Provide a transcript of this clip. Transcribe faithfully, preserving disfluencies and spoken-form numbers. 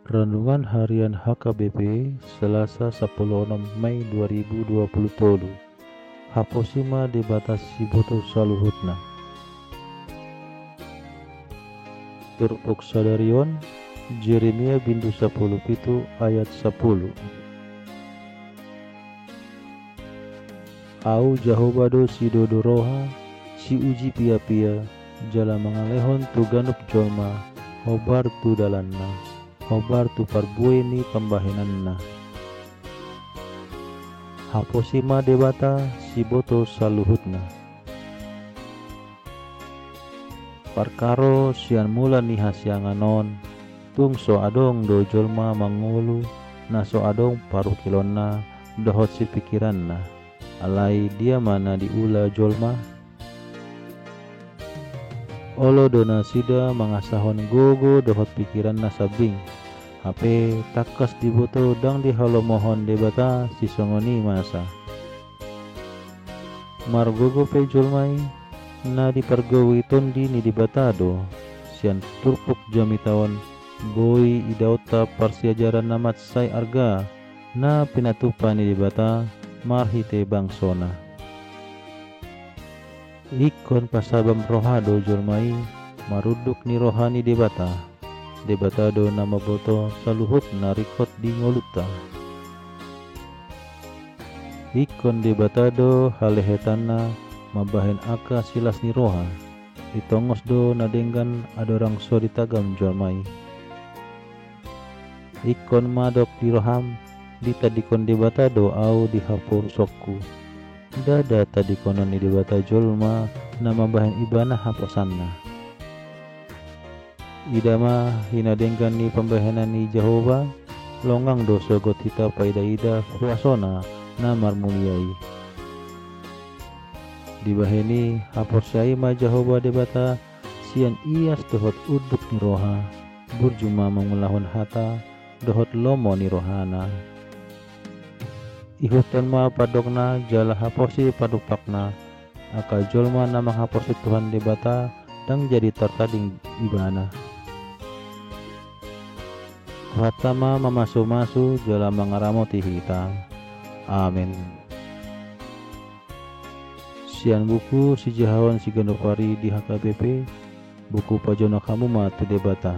Renungan Harian H K B P, Selasa, sapuluh onom Mei dua ribu dua puluh tolu. Haposi ma Debata siboto saluhutna. Turpuk sadari on, Jeremia bindu sapuluh pitu ayat sapuluh. Ahu Jahowa do sidodo roha, siuji piapia, jala mangalehon tu ganup jolma, hombar tu dalanna, hombar tu parbue ni pambahenanna. Haposi ma Debata siboto saluhutna. Parkaro sian mula ni hasiangan on, tung so adong do jolma mangolu, na so adong parungkilonna dohot sipikiranna. Alai dia ma na diula jolma? Olo do nasida mangasahon gogo dohot pikiranna sambing, hape tangkas diboto ndang dihalomohon Debata sisongon i masa. Margogo pe jolma i, na dipargogoi Tondi ni Debata do. Sian turpuk jamita on, boi idaonta parsiajaran na mansai arga, na pinatupa ni Debata marhite bangsona. Ingkon pasabam roha do jolma i, marunduk ni roha ni Debata. Debata do na mamboto saluhut na ringkot di ngolunta. Ingkon Debata do halehetanna mambahen angka silas ni roha. Ditongos do na denggan andorang so ditagam jolma i. Ingkon mandok di roham, ditadingkon Debata do ahu di haporusonku. Ndada tadingkonon ni Debata jolma na mambahen Ibana haposanna. Ida ma hinadenggan ni pambahenan ni Jahowa, longang do sogot hita paidaida kuasona na marmulia i. Dibahen i, haporseai ma Jahowa Debata sian ias dohot unduk ni roha, burju ma mangulahon hata dohot lomo ni rohana. Ihuthon ma pandokna jala haposi pandumpakna, angka jolma na manghaposi Tuhan Debata ndang jadi tartading ibana. Tuhanta ma mamasumasu jala mangaramoti hita. Amen. Sian buku sijahaon siganup ari di H K B P, buku Pajonok Hamu Ma tu Debata.